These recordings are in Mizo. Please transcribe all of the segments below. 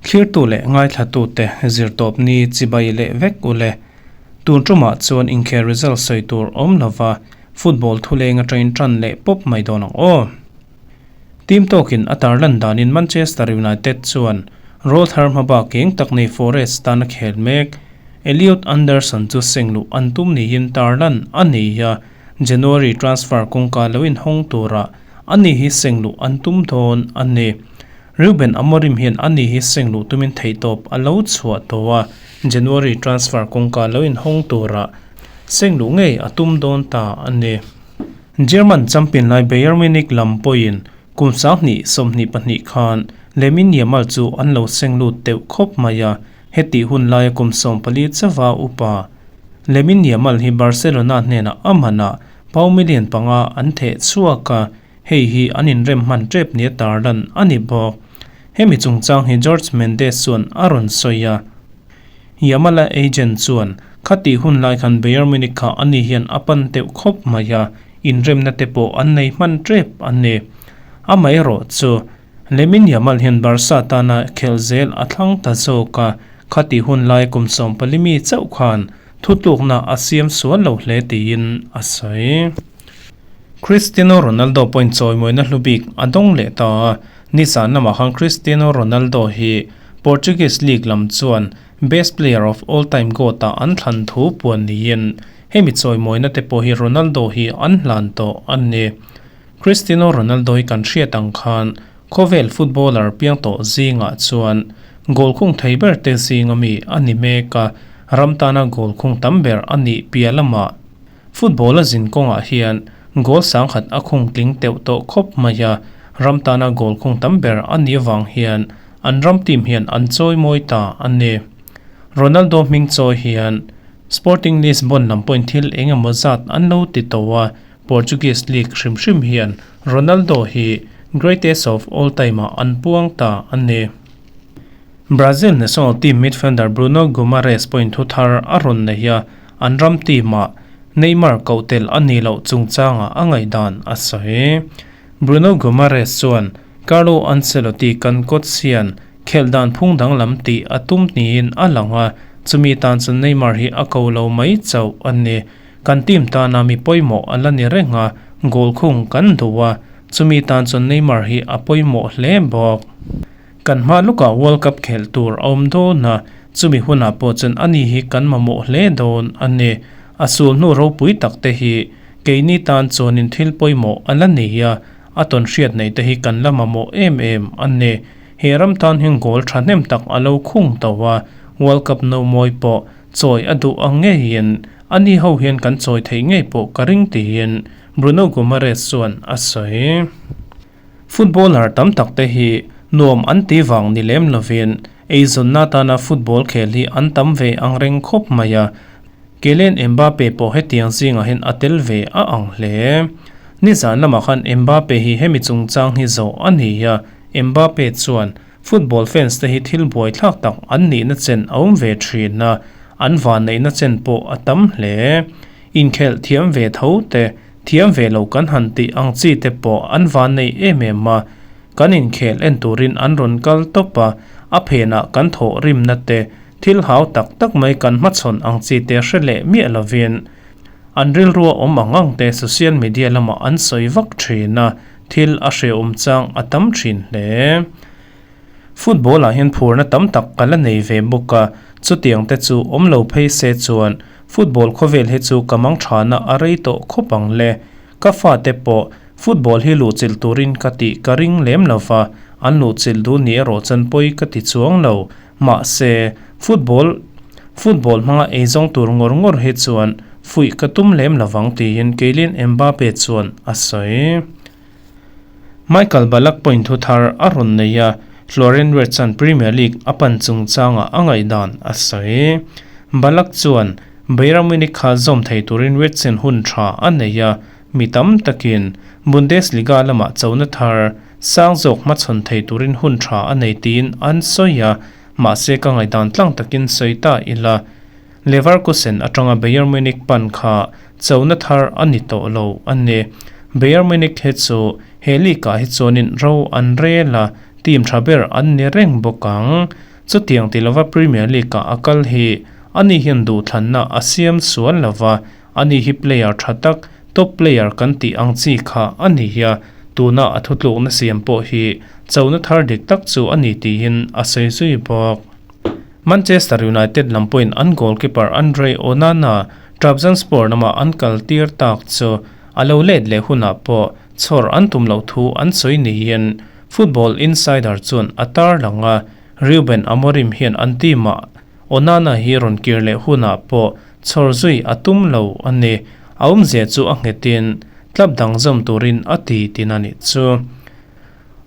Thlirtu leh ngaithlatute zirtawpni chibai leh vek u le. Tun tumah chuan inkhel result sawi tur awm lova football thuleng atangin tan leh pawp mai dawn ang aw. Team tawkin a tarlan danin Manchester United chuan rawlthar hmabak eng tak nei Forest tana khel mek Elliot Anderson chu sengluh an tum niin tarlan a ni a, January transfer kawngka lo inhawng tura ani hi sengluh an tum dawn a ni. Ruben Amorim hian ani hi sengluh tumin theihtawp a lo chhuah tawh a, January transfer kawngka lo inhawng tura sengluh ngei a tum dawn ta a ni. German champion lai Bayern Munich lam pawhin kum 2022 khan Lamine Yamal chu an lo seng lut deuh khawp mai a, hetih hun laia kum 14 chauha upa Lamine Yamal hi Barcelona hnenah a man a, pau million panga an theh chhuak a, hei hi an inrem hman tep nia tarlan a ni bawk. Hemi chungchang hi Jorge Mendes chuan a rawn sawi a. Yamal-a agent chuan, Khatih hun lai khan Bayern Munich kha ani hian a pan deuh khawp mai a, inremna te pawh an nei hman tep a ni. Amaherawh chu, Lamine Yamal hian Barca tana khelh zel a thlang ta zawk a, khatih hun lai kum 14 mi chauh khan thutlukna a siam sual lo hle tiin a sawi. Cristiano Ronaldo pawhin chawimawina hlu bik a dawng leh ta a, Nizan lamah khan Cristiano Ronaldo hi Portuguese League lam chuan Best Player of All Time GOAT-ah an thlan thu puan niin hemi chawimawina te pawh hi Ronaldo hi an hlan tawh a ni. Cristiano Ronaldo hi kan hriat ang khan khawvel footballer piang tawh zingah chuan goal khung thei ber te zinga mi a ni mek a, ram tana goal khung tam ber a nih piah lamah Football a zin kawngah hian goal sangkhat a khung tling teuh tawh khawp mai a, ram tana goal khung tam ber a nih avang hian an ram team hian an chawi mawi ta a ni. Ronaldo hming chawi hian Sporting Lisbon lam pawhin thil eng emaw zat an lo ti tawh a, Portuguese League hrim hrim hian Ronaldo hi greatest of all time-ah an puang ta a ni. Brazil national team midfielder Bruno Guimaraes pawhin thu thar a rawn nei a, an ram team-ah Neymar koh tel a nih loh chungchangah a ngaihdan a sawi. Bruno Guimaraes chuan Carlo Ancelotti kan coach hian khelh dan phung danglam tih a tum niin a lang a, chumi tan chuan Neymar hi a ko lo mai chauh a ni. Kan team tana mi pawimawh a la ni reng a, goal khung kan duh a, chumi tan chuan Neymar hi a pawimawh hle bawk. Kan hma lukah World Cup khelh tur a awm dawn a, chumi hunah pawh chuan ani hi kan mamawh hle dawn a ni. A sul hnu ropui tak te hi keini tan chuanin thil pawimawh a la nei a, a tawn hriat nei te hi kan la mamawh em em a ni. He ram tan hian goal thahnem tak a lo khung tawh a, World Cup no mawi pawh chawi a duh ang ngeiin ani ho hian kan chawi theih ngei pawh ka ring tiin Bruno Guimaraes chuan a sawi. Footballer tam tak te hi nuam an ti vang ni lem lovin eizawnna atana football khel hi an tam ve ang reng khawp mai a, Kylian Mbappe pawh hetiang zingah hian a tel ve a ang hle. Nizan lamah khan Mbappe hi hemi chungchang hi zawh a ni a, Mbappe chuan football fans te hi thil buaithlak tak an nihna chen a awm ve thin a, an vanneihna chen pawh a tam hle. Inkhelh thiam ve tho te, thiam ve lo kan han tih ang chi te pawh an van nei em em a, kan inkhel en turin an rawn kal tawp a, a phenah kan thawh rimna te, thil hau tak tak mai kan hmachhawn ang chi te hre leh miah lovin an rilrua awm ang ang te social media lamah an sawi vak thin a, thil a hrehawm chang a tam thin hle. Football ah hian phurna tam tak ka la nei ve bawk a, chutiang te chu awm lo phei se chuan football khawvel hi chu ka mang thana a rei tawh khawp ang le. Ka fate pawh football hi luhchilh turin ka tih ka ring lem lo va, an luhchilh duh ni erawh chuan pawi ka ti chuang lo. Mahse, football football hmanga eizawng tur ngawr ngawr hi chuan fuih ka tum lem lo vang tiin Kylian Mbappe chuan a sawi. Michael Ballack pawhin thu thar a rawn nei a, Florian Wirtz-a'n Premier League a pan chungchangah a ngaihdan a sawi. Ballack chuan Bayern Munich kha zawm thei turin Wirtz-in hun tha a nei a, mi tam takin Bundesliga lamah chona thar sang zawk hmachhawn thei turin hun tha a nei tiin an sawi a, mahse ka ngaihdan tlang takin sawi ta ila. Leverkusen atanga Bayern Munich pan kha chona thar a ni tawh lo a ni. Bayern Munich hi chu he league ah hi chuanin ro an rel a, team tha ber an ni reng bawk ang. Chutiang ti lova Premier League ah a kal hi ani hian duhthlanna a siam sual lova, ani hi player tha tak, top player kan tih ang chi kha a ni a, tuna a thutlukna siam pawh hi chona thar dik tak chu a ni tiin a sawi zui bawk. Manchester United lam pawhin an goalkeeper Andre Onana Trabzonspor lama an kal tir tak chu a lo let leh hunah pawh chhawr an tum loh thu an sawi niin Football Insider chuan a tarlang a, Ruben Amorim hian an team-ah Onana hi rawn kir leh hunah pawh chhawr zui a tum lo a ni. A awmzia chu a nghetin club dang zawm turin a ti tin a nih chu.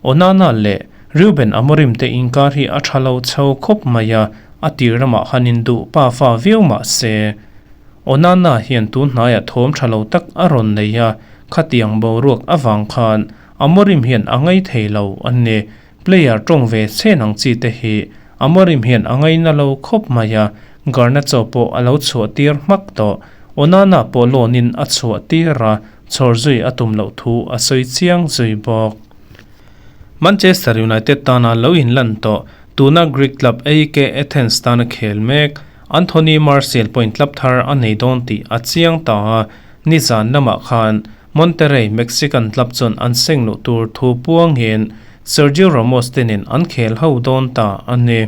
Onana leh Ruben Amorim te inkar hi a tha lo chho khawp mai a, a tir ramah han induh pa fa viau mah se. Onana hian tun hnaiah thawm tha lo tak a rawn nei a, khatiang boruak avang khan Amorim hian a ngai thei lo a ni. Player tawng ve chhen ang chi te hi Amorim hian a ngaina lo khawp mai a, Garnacho pawh a lo chhuah tir hmak tawh. Onana pawh loan in a chhuah tir a, chhawr zui a tum loh thu a sawi chiang zui bawk. Manchester United tana lo inlan tawh, tuna Greek club AEK Athens tana khel mek, Anthony Martial pawhin club thar a nei dawn tih a chiang ta a, nizan lamah khan Monterrey Mexican club chuan an seng luh tur thu puangin Sergio Ramos te nen an khel ho dawn ta a ni.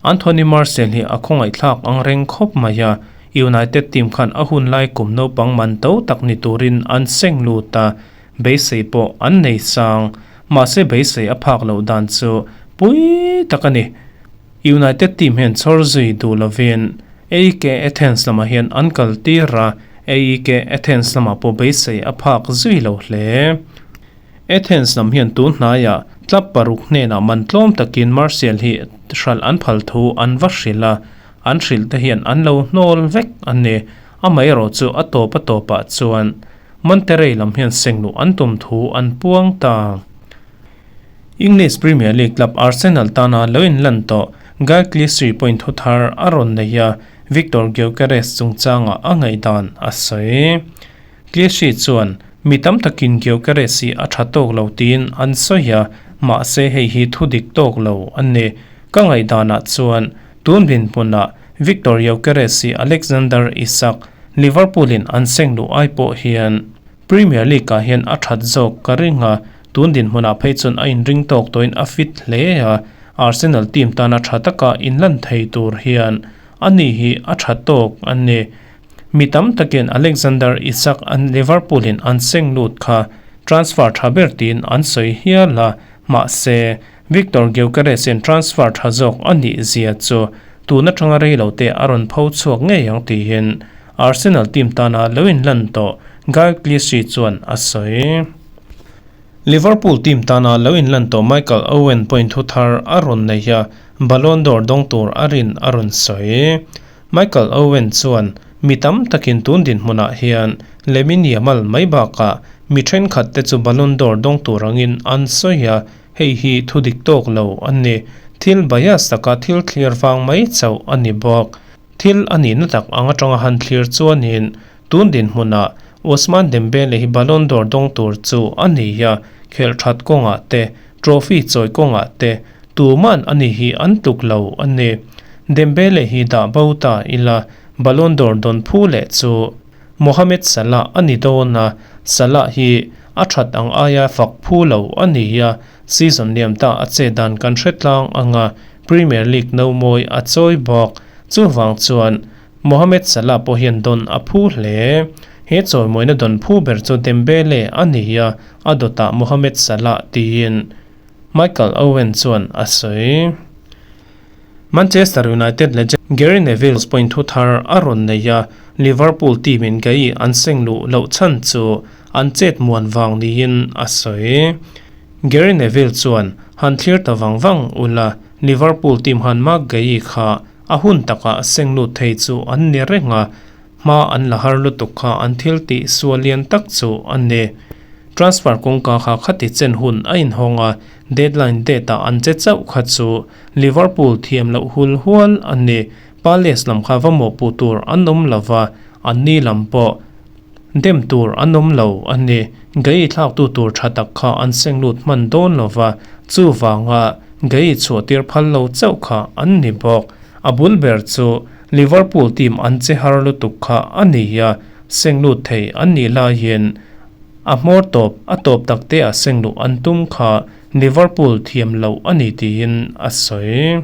Anthony Martial hi a khawngaihthlak ang reng khawp mai a, United team khan a hun lai kum naupang man to tak ni turin an seng lut a, beisei pawh an nei sang. Mahse beisei a phak loh dan chu pui tak a ni. United team hian chhawr zui duh lovin AEK Athens lamah hian an kal tir a, AEK Athens lamah pawh beisei a phak zui lo hle. Athens lam hian tun hnaiah club paruk hnenah man tlawm takin Martial hi hralh an phal thu an va hrilh a, An hrilh te hian an lo hnawl vek a ni. Amaherawh chu a tawp a tawpah chuan Monterrey lam hian sengluh an tum thu an puang ta. English Premier League club Arsenal tana lo inlan tawh Guy Clichy pawhin thu thar a rawn nei a, Viktor Gyokeres chungchangah a ngaihdan a sawi. Clichy chuan, Mi tam takin Gyokeres hi a tha tawk lo tiin an sawi a, mahse hei hi thu dik tawk lo a ni. Ka ngaihdanah chuan Tun dinhmunah Viktor Gyokeres hi Alexander Isak, Liverpool in an seng luh ai pawh hian Premier League ah hian a that zawk ka ring a, tun dinhmunah phei chuan a inring tawk tawhin a fit hle a, Arsenal team tana tha taka inlan thei tur hian ani hi a tha tawk a ni. Mi tam takin Alexander Isak an Liverpool in an seng lut kha transfer tha ber tiin an sawi hial a, mahse Viktor Gyokeres in transfer tha zawk a nih zia chu tun atanga rei lo te a rawn pho chhuak ngei ang tiin Arsenal team tana lo inlan tawh Gael Clichy chuan a sawi. Liverpool team tana lo inlan tawh Michael Owen pawhin thu thar a rawn nei a, Ballon d'Or dawng tur a rin a rawn sawi. Michael Owen chuan mi tam takin tun dinhmunah hian Lamine Yamal mai bakah mi thenkhat te chu Ballon d'Or dawng tur angin an sawi a, Hei hi thu dik tawk lo a ni. Thil bias taka thil thlir vang mai chauh a ni bawk. Thil a nihna tak ang atanga han thlir chuanin tun dinhmunah Ousmane Dembele hi Ballon d'Or dawng tur chu a ni a, khelh that kawngah te, trophy chawi kawngah te tuman a ni hi an tluk lo a ni. Dembele hi dah bo ta ila Ballon d'Or dawn phu leh chu Mohamed Salah a ni dawn a, Salah hi a that ang aia fak phu lo a ni a, season liam ta a che dan kan hre tlang ang a, Premier League no mawi a chawi bawk. Chuvang chuan Mohamed Salah pawh hian dawn a phu hle. He chawimawina dawn phu ber chu Dembele a ni a, a dawtah Mohamed Salah tiin Michael Owen chuan a sawi. Manchester United legend Gary Neville pawhin thu thar a rawn nei a, Liverpool team in Gueye an seng luh loh chhan chu an chet muan vang niin a sawi. Gary Neville chuan, Han thlir ta vang vang ula, Liverpool team han Marc Gueye kha a hun takah seng lut thei chu an ni reng a, hma an la har lutuk kha an thil tih sual lian tak chu a ni. Transfer kawngka kha khati chen hun a inhawng a, deadline date ah an che chauh kha chu Liverpool thiam loh hul hual a ni. Palace lam kha va mawhpuh tur an awm lo va, an ni lam pawh Dem tur an awm lo a ni. Gei thlaktu tur tha tak kha an seng lut hman dawn lo va, chuvanga gei chhuahtir phal lo chauh kha an ni bawk. A bul ber chu Liverpool team an che har lutuk kha a ni a, seng lut thei an nih laiin a hmawr tawp a tawp tak te ah seng luh an tum kha Liverpool thiam loh a ni tiin a sawi.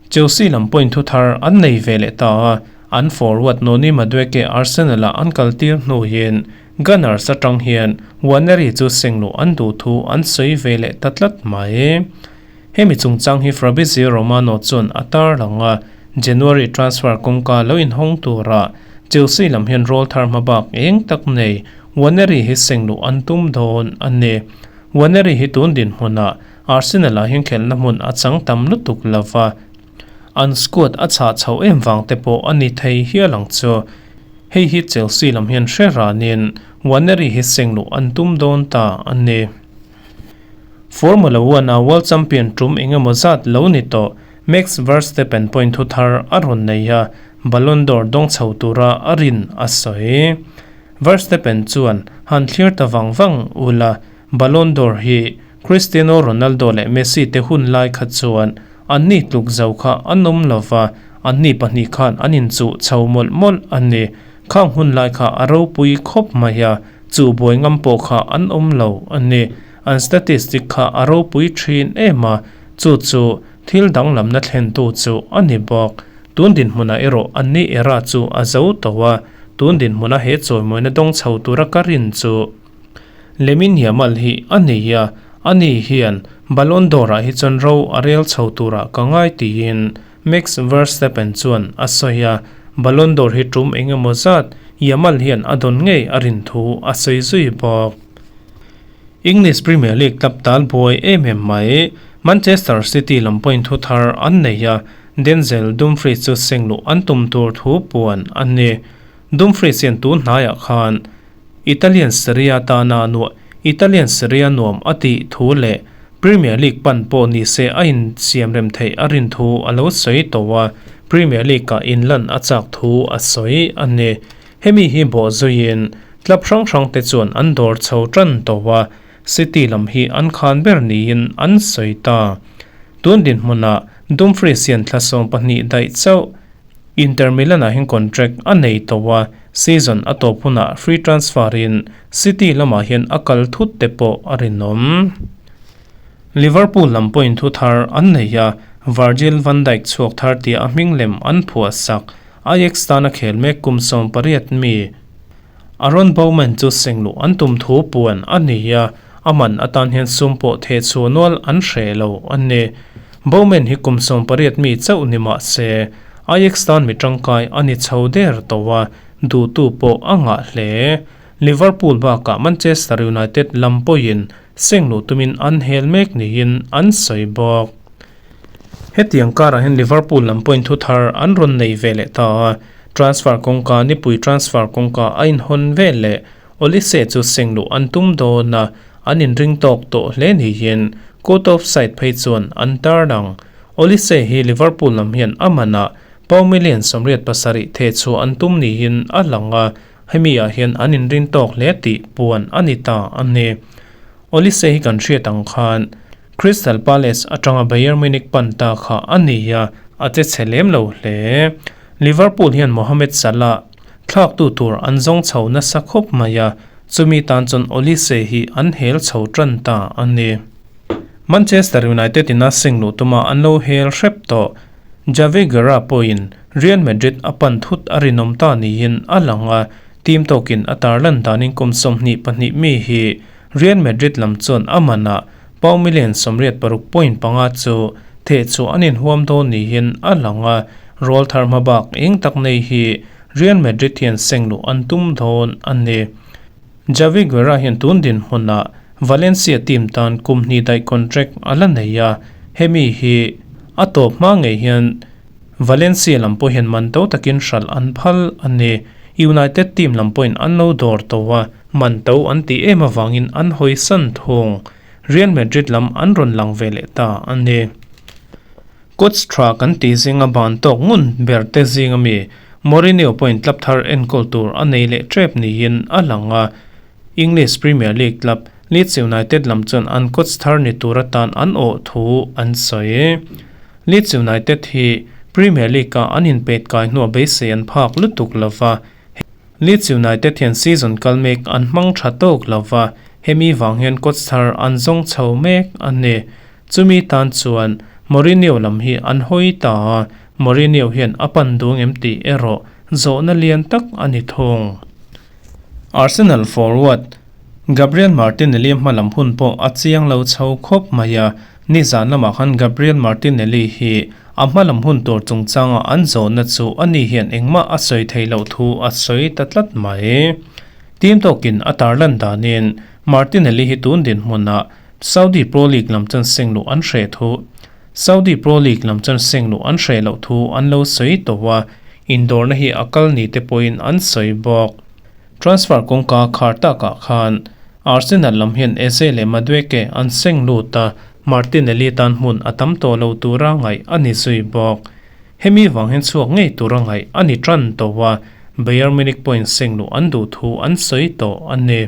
Chelsea lam point thu thar an nei ve leh ta a, an forward Noni Madueke Arsenal-ah an kaltir hnuin Gunners atang hian Nwaneri chu sengluh an duh thu an sawi ve leh ta tlat mai. Hemi chungchang hi Fabrizio Romano chuan a tarlang a, January transfer kawngka lo inhawng tura Chelsea lam hian roll thar hmabak eng tak nei Nwaneri hi sengluh an tum dawn a ni. Nwaneri hi tun dinhmunah Arsenal-ah hian khelhna hmun a chang tam lutuk lo va, an squad a chhah chhoh em vang te pawh a ni thei hial ang chu. Hei hi Chelsea lam hian hre ranin Nwaneri hi seng luh an tum dawn ta a ni. Formula One-a World Champion tum eng emaw zat lo ni tawh Max Verstappen pawhin thu thar a rawn nei a, Ballon d'Or dawng chho tura a rin a sawi. Verstappen chuan han thlir ta vang vang ula, Ballon d'Or hi Cristiano Ronaldo leh Messi te hun lai kha chuan anni tluk zo kha an awm lo va, anni pahnih khan an inchuh chho mawlh mawlh a ni. Khang hun lai kha a ropui khawp mai a, chuh buai ngam pawh kha an awm lo a ni. An statistic kha a ropui thin em a, chu chu thil danglamna thlentu chu a ni bawk. Tun dinhmunah erawh anni era chu a zo tawh a, tun dinhmuna he chawimawina dawng chho tura ka rin chu Lemin Yamal hi a nei a, ani hian Ballon d'Or-ah hi chuan ro a rel chho turah ka ngai tiin Max Verstappen chuan a sawi a, Ballon d'Or hi tum eng emaw zat Yamal hian a dawn ngei a rin thu a sawi zui bawk. English Premier League club tal buai em em mai Manchester City lam pawhin thu thar an nei a, Denzel Dumfries chu sengluh an tum tur thu puan a ni. Dumfries hian tun hnaiah khan Italian Serie A tana nuah Italian Serie A nuam a tih thu leh Premier League pan pawh ni se a insiam rem theih a rin thu a lo sawi tawh a, Premier League-ah inlan a chak thu a sawi a ni. Hemi hi bawh zuiin club hrang hrang te chuan an dawr chho tan tawh a, City lam hi an khan ber niin an sawi ta. Tun dinhmunah Dumfries hian thla 12 daih chauh Inter Milan-ah hian contract a nei tawh a, season a tawp hunah free transfer in City lamah hian a kal thut te pawh a rinawm. Liverpool lam pawhin thu thar an nei a, Virgil van Dijk chhuak thar tia a hming lem an phuah sak. Ajax tana khel mek kum 18 mi Aaron Bowman chu sengluh an tum thu puan a ni a, a man atan hian sum pawh theh chhuah nual an hreh lo a ni. Bowman hi kum 18 mi chauh ni mah se, Ajax tan mi tangkai a ni chho der tawh a, duhtu pawh a ngah hle. Liverpool bakah Manchester United lam pawhin sengluh tumin an hel mek niin an sawi bawk. Hetiang karah hian Liverpool lam pawhin thu thar an rawn nei ve leh ta a, transfer kawngka nipui transfer kawngka a inhawn vel leh Olise chu sengluh an tum dawn a, an inring tawk tawh hle niin court of side phei chuan an tarlang. Olise hi Liverpool lam hian a manah pound million 87 theh chhuah an tum niin a lang a, hemi ah hian an inring tawk hle tih puan a ni ta a ni. Olise hi kan hriat ang khan Crystal Palace atanga Bayern Munich pan ta kha a ni a, a che chhe lem lo hle. Liverpool hian Mohamed Salah thlaktu tur an zawng chho nasa khawp mai a, chumi tan chuan Olise hi an hel chho tan ta a ni. Manchester United in a seng luh tuma an lo hel hrep tawh. Javi Guerra pawhin Real Madrid a pan thut a rinawm ta niin a lang a, team tawkin a tarlan danin kum 22 mi hi Real Madrid lam chuan a manah pound million 86.5 chu theh chu an inhuam dawn niin a lang a, rawl thar hma bak eng tak nei hi Real Madrid hian seng luh an tum dawn a ni. Javi Guerra hian tun dinhmunah Valencia team tan kum hnih daih contract a la nei a, hemi hi a tawp hma ngei hian Valencia lam pawh hian man to takin hralh an phal a ni. United team lam pawhin an lo dawr tawh a, man to an tih em avangin an hawi san thung. Real Madrid lam an rawn lang ve leh ta a ni. Coach tha kan tih zinga ban tawk ngun ber te zinga mi Mourinho pawhin club thar enkawl tur a nei leh tep niin a lang a. English Premier League club Leeds United lam chuan an coach thar ni tur atan an awh thu an sawi. Leeds United hi Premier League-a an inpet kai hnuah beisei an phak lutuk lo va. Leeds United hian season kal mek an hmang tha tawk lo va, hemi vang hian coach thar an zawng chho mek a ni. Chumi tan chuan Mourinho lam hi an hawi ta a, Mourinho hian a pan duang em tih erawh zawhna lian tak a ni thung. Arsenal forward Gabriel Martinelli hmalam hun pawh a chiang lo chho khawp mai a, nizan lamah khan Gabriel Martinelli hi a hmalam hun tur chungchanga an zawhna chu ani hian engmah a sawi thei loh thu a sawi ta tlat mai. Team tawkin a tarlan danin Martinelli hi tun dinhmunah Saudi Pro League lam chuan seng luh an hreh thu Saudi Pro League lam chuan seng luh an hreh loh thu an lo sawi tawh a, indawrna hi a kal ni te pawhin an sawi bawk. Transfer kawngka khar takah khan Arsenal lam hian Eze leh Madueke an seng lut a, Martinelli tan hmun a tam tawh lo tura ngaih a ni zui bawk. Hemi vang hian chhuak ngei tura ngaih a ni tan tawh a, Bayern Munich pawhin seng luh an duh thu an sawi tawh a ni.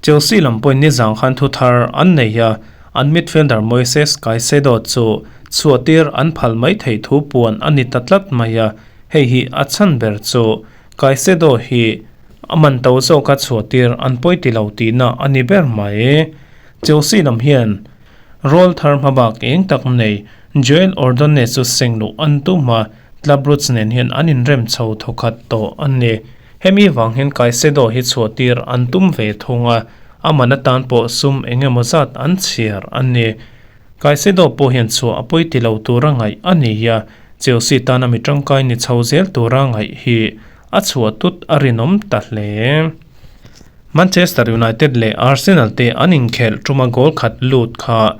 Chelsea lam pawhin nizang khan thu thar an nei a, an midfielder Moises Caicedo chu chhuahtir an phal mai theih thu puan a ni ta tlat mai a, hei hi a chhan ber chu Caicedo hi a man to zawka chhuahtir an pawi ti lo tihna a ni ber mai. Chelsea lam hian rawl thar hmabak eng tak nei Joel Ordonez chu seng luh an tum a, Club Brugge nen hian an inrem chho thawkhat tawh a ni. Hemi vang hian Caicedo hi chhuahtir an tum ve thung a, a man atan pawh sum eng emaw zat an chhiar a ni. Caicedo pawh hian chhuah a pawi ti lo tura ngaih a ni a, Chelsea tana mi tangkai ni chho zel tura ngaih hi a chhuah tut a rinawm ta hle. Manchester United leh Arsenal te an inkhelh tuma goal khat lut kha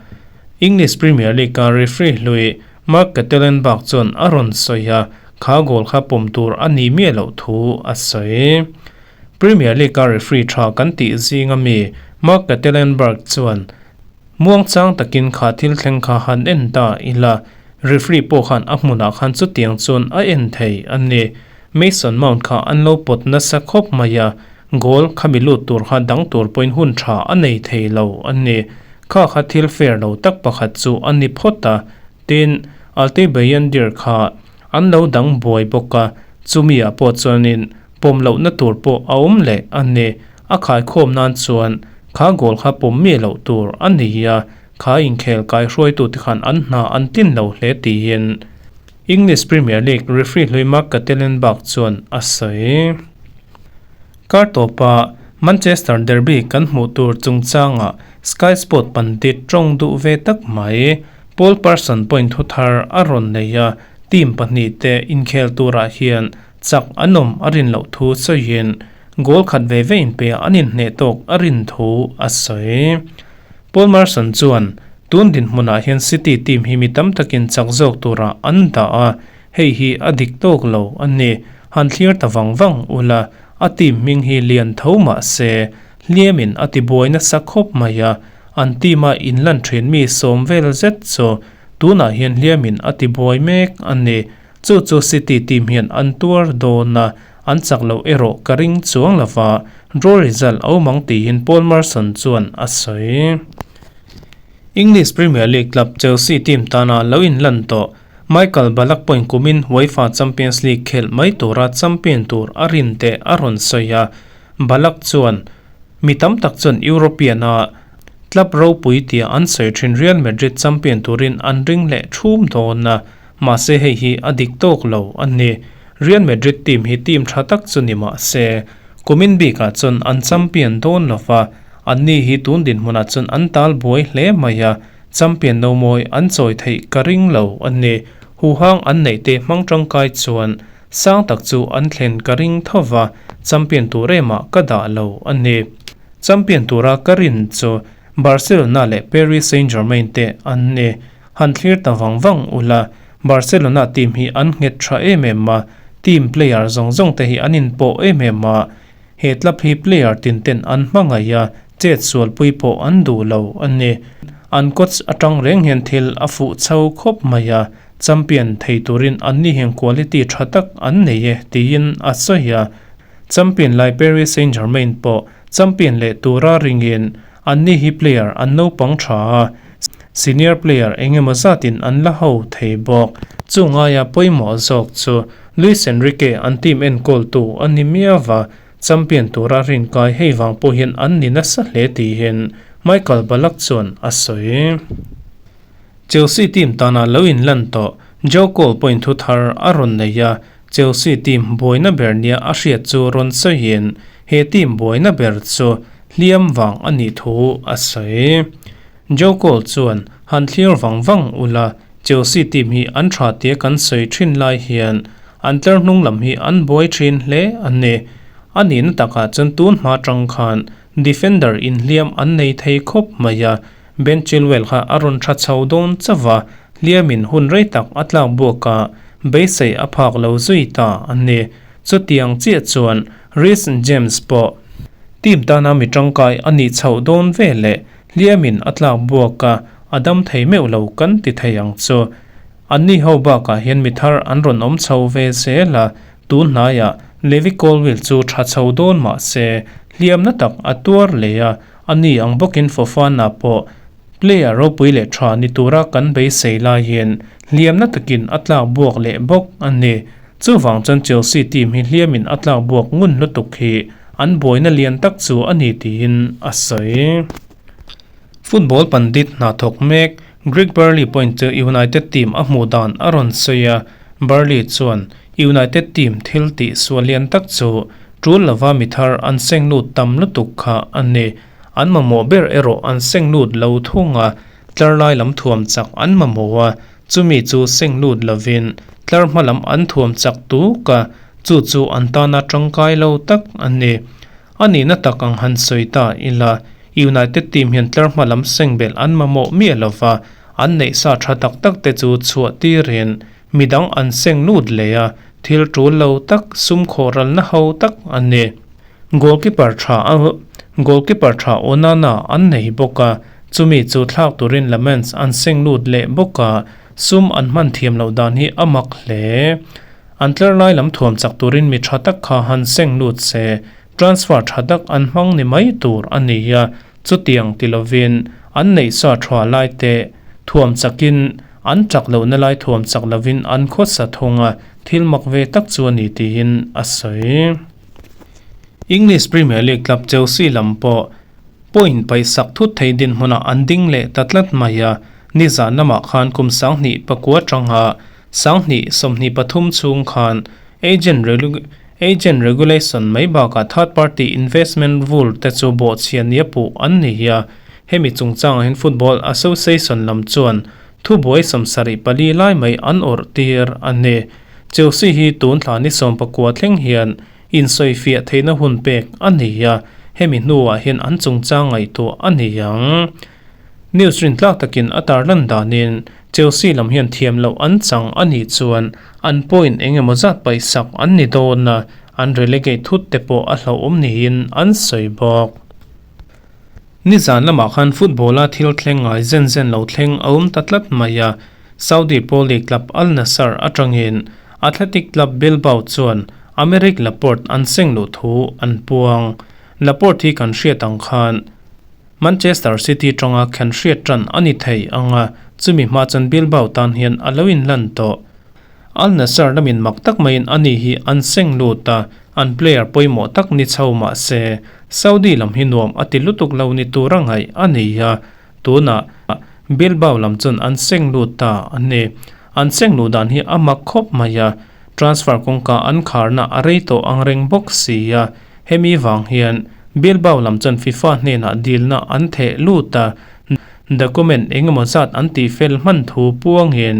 English Premier League-a referee hlui Mark Catelenberg chuan a rawn sawi a, kha goal kha pawm tur a ni miah loh thu a sawi. Premier League-a referee tha kan tih zinga mi Mark Catelenberg chuan muangchang takin kha thil thleng kha han en ta ila, referee pawh khan a hmunah khan chutiang chuan a en thei a ni. Mason Mount kha an lo pawt nasa khawp mai a, goal khami lut tur kha dang tur pawhin hun tha a nei thei lo a ni. Kha kha thil fair lo tak pakhat chu a ni phawt a, tin, Altay Bayindir kha an lo dang buai bawk a, chumi ah pawh chuanin pawm lohna tur pawh a awm leh a ni. A khaikhawm nan chuan kha goal kha pawm miah loh tur a ni a, kha inkhel kaihruaitute khan an hna an tlin lo hle tiin English Premier League referee hlui Mark Catelenberg chuan a sawi. Kar tawpa Manchester derby kan hmuh tur chungchangah Sky Sport pandit tawng duh ve tak mai. Paul Parson pawhin thu thar a rawn nei a, team pahnihte inkhel turah hian chak an awm a rin loh thu sawiin goal khat ve ve inpeiah an inhneh tawk a rin thu a sawi. Paul Merson chuan, Tun dinhmunah hian City team hi mi tam takin chak zawk turah an dah a, Hei hi a dik tawk lo a ni. Han thlir ta vang vang ula, a team hming hi lian tho mah se, hliamin a ti buai nasa khawp mai a, an team a inlan thin mi sawm vel zet chu tunah hian hliamin a ti buai mek a ni. Chu chu City team hian an tuar dawn a, an chak loh erawh ka ring chuang lo va, draw result a awm ang tiin Paul Merson chuan a sawi. English Premier League club Chelsea team tana lo inlan tawh Michael Ballack pawhin kumin UEFA Champions League khelh mai tura champion tur a rin teh a rawn sawi a, Ballack chuan, Mi tam tak chuan European-a club ropui tia an sawi thin Real Madrid champion turin an ring leh thum dawn a, mahse hei hi a dik tawk lo a ni. Real Madrid team hi team tha tak chu ni mah se, kumin bikah chuan an champion dawn lo va, anni hi tun dinhmunah chuan an tal buai hle mai a, Champion no mawi an chawi theih ka ring lo a ni. Huhang an neih te hmang tangkai chuan sang tak chu an thlen ka ring tho va, champion tur emah ka dah lo a ni. Champion tura ka rin chu Barcelona leh Paris Saint-Germain te an ni. Han thlir ta vang vang ula, Barcelona team hi an nghet tha em em a, team player zawng zawng te hi an inpawh em em a, He club hi player tin ten an hmangaih a, chet sualpui pawh an duh lo a ni. An coach atang reng hian thil a fuh chho khawp mai a, Champion thei turin anni hian quality tha tak an nei e, tiin a sawi a. Champion lai Paris Saint-Germain pawh champion leh tura ringin anni hi player an naupang tha a, senior player eng emaw zatin an la ho thei bawk. Chu ngaia pawimawh zawk chu Luis Enrique an team enkawltu a ni miau va, champion tura rinkai hei vang pawh hian an ni nasa hle tiin Michael Ballack chuan a sawi. Chelsea team tana lo inlan tawh Joe Cole pawhin thu thar a rawn nei a, Chelsea team buaina ber nia a hriat chu rawn sawiin he team buaina ber chu hliam vang a nih thu a sawi. Joe Cole chuan han thlir vang vang ula, Chelsea team hi an tha tia kan sawi thin lai hian an tlar hnung lam hi an buai thin hle a ni. A nihna takah chuan tun hma tang khan defender inhliam an nei thei khawp mai a, Ben Chilwell kha a rawn tha chho dawn chauh a, hliamin hun rei tak a tlak buak a, beisei a phak lo zui ta a ni. Chutiang chiah chuan Reece James pawh team tana mi tangkai a nih chhoh dawn ve leh hliamin a tlak buak a, a dam thei meuh lo kan ti thei ang chu. Anni ho bakah hian mi thar an rawn awm chho ve zel a, tun hnaiah Levi Colwill chu tha chho dawn mah se hliamna tak a tuar leh a, A ni ang bawkin Fofana pawh player ropui leh tha ni tura kan beisei laiin hliamna takin a tlak buak leh bawk a ni. Chuvang chuan Chelsea team hi hliamin a tlak buak ngun lutuk hi an buaina lian tak chu a ni tiin a sawi. Football pandit hna thawk mek Greg Burley pawhin chu United team a hmuh dan a rawn sawi a, Burley chuan United team thil tih sual lian tak chu tul lova mi thar an seng lut tam lutuk kha a ni. An mamawh ber erawh an seng lut lo thung a, tlar lai lam thuam chak an mamawh a, chumi chu seng lut lovin tlar hma lam an thuam chak tuk a, chu chu an tana tangkai lo tak a ni. A nihna tak ang han sawi ta ila, United team hian tlar hma lam seng belh an mamawh miah lova, an neih sa tha tak tak te chu chhuah tirin Midang an seng lut leh a, thil tul lo tak, sum khawhralna ho tak a ni. Goalkeeper tha a Goalkeeper tha Onana an nei bawk a, chumi chu thlak turin Lammens an seng lut leh bawk a, sum an hman thiam loh dan hi a mak hle. An tlar lai lam thuam chak turin mi tha tak kha han seng lut se, transfer tha tak an hmang ni mai tur a ni a, chutiang ti lovin an neihsa tha lai te thuam chakin An chak lohna lai thuam chak lovin an khawsa thung a, thil mak ve tak chu a ni tiin a sawi. English Premier League club Chelsea lam pawh point paihsak thut thei dinhmunah an ding leh ta tlat mai a, nizan lamah khan kum 2009 atanga 2023 chhung khan agent agent regulation mai bakah third party investment rule te chu bawhchhia nia puh an ni a. Hemi chungchangah hian Football Association lam chuan thubuai 74 lai mai an awrh tir a ni. Chelsea hi tun thla ni 19 thleng hian insawifiah theihna hun pek a ni a, hemi hnuah hian an chungchang ngaihtuah a ni ang. News rintlak takin a tarlan danin Chelsea lam hian thiam loh an chang a nih chuan an point eng emaw zat paihsak an ni dawn a, an relegate thut te pawh a hlauhawm niin an sawi bawk. Nizan lamah khan football-a thil thleng ngai zen zen lo thleng a awm ta tlat mai a, Saudi Pro League club Al Nassr atangin Athletic Club Bilbao chuan Aymeric Laporte an seng luh thu an puang. Laporte hi kan hriat ang khan Manchester City tanga khen hriat tan a ni thei ang a, chumi hma chuan Bilbao tan hian a lo inlan tawh. Al Nassr lamin mak tak maiin ani hi an seng lut a, an player pawimawh tak ni chho mah se, Saudi lam hi nuam a ti lutuk lo ni tura ngaih a nei a, tunah Bilbao lam chuan an seng lut ta a ni. An seng luh dan hi a mak khawp mai a, transfer kawngka an kharna a rei tawh ang reng bawk si a, hemi vang hian Bilbao lam chuan FIFA hnenah dilna an theh lut a, document engemaw zat an tihfel hman thu puangin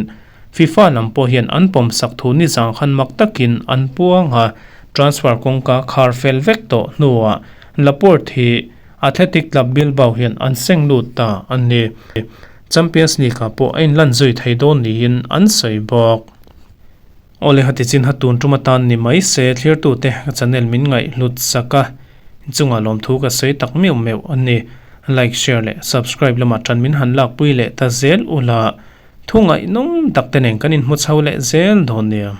FIFA lam pawh hian an pawmsak thu nizang khan mak takin an puang a, transfer kawngka khar fel vek tawh hnuah Laporte hi Athletic Club Bilbao hian an seng lut ta a ni. Champions League-ah pawh a inlan zui thei dawn niin an sawi bawk. Awle hati chin ha tun tum atan ni mai se thlirtute ka channel min ngaih hlut sak a, inchungah lawmthu ka sawi tak meuh meuh a ni. Like, share leh subscribe lamah tan min han lakpui leh ta zel ula. Thu ngaihnawm tak te nen kan inhmu chho leh zel dawn nia.